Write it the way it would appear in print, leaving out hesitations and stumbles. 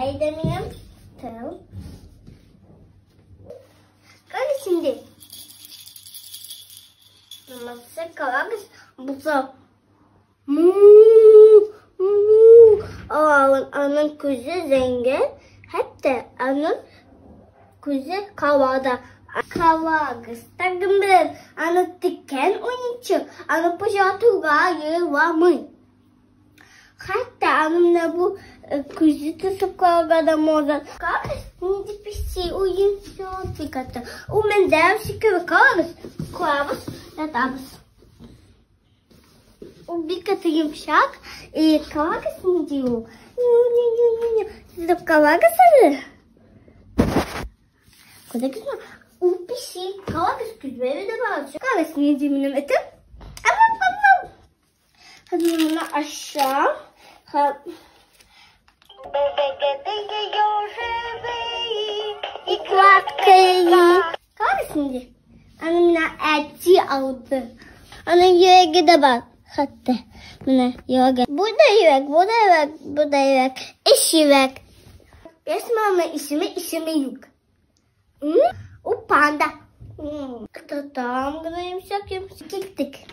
Әйдә минем. Тел. Кара инде. Намазы калагыз булса. Му, му. Аның күзе зәңгәр, хәтта аның күзе калада. Калагыз. Тагын бер аны теккән уенчык, аны пычратуга ярамый. Хәтта аның менә бу күзе төшеп калырга да может. Карагыз, нинди песи уенчык. Ул мендәр шикелле карагыз. Куябыз, ятабыз. Ул бик каты йомшак. И карагыз, нинди ул. Сез дә карагыз әле. Күрдегезме? Ул песи. Карагыз, күзләре дә бар. Карагыз, нинди минем этем. Хәзер моны ачам. И сладкий. Карагыз инде. Аны менә әти алды. Аның йөрәге дә бар. Хәтта. Менә йөрәге. Бу да йөрәк, бу да йөрәк, бу да йөрәк. Өч йөрәк. Эсманың исеме юк. Ул панда. Тотам гына йомшак йомшак. Киттек.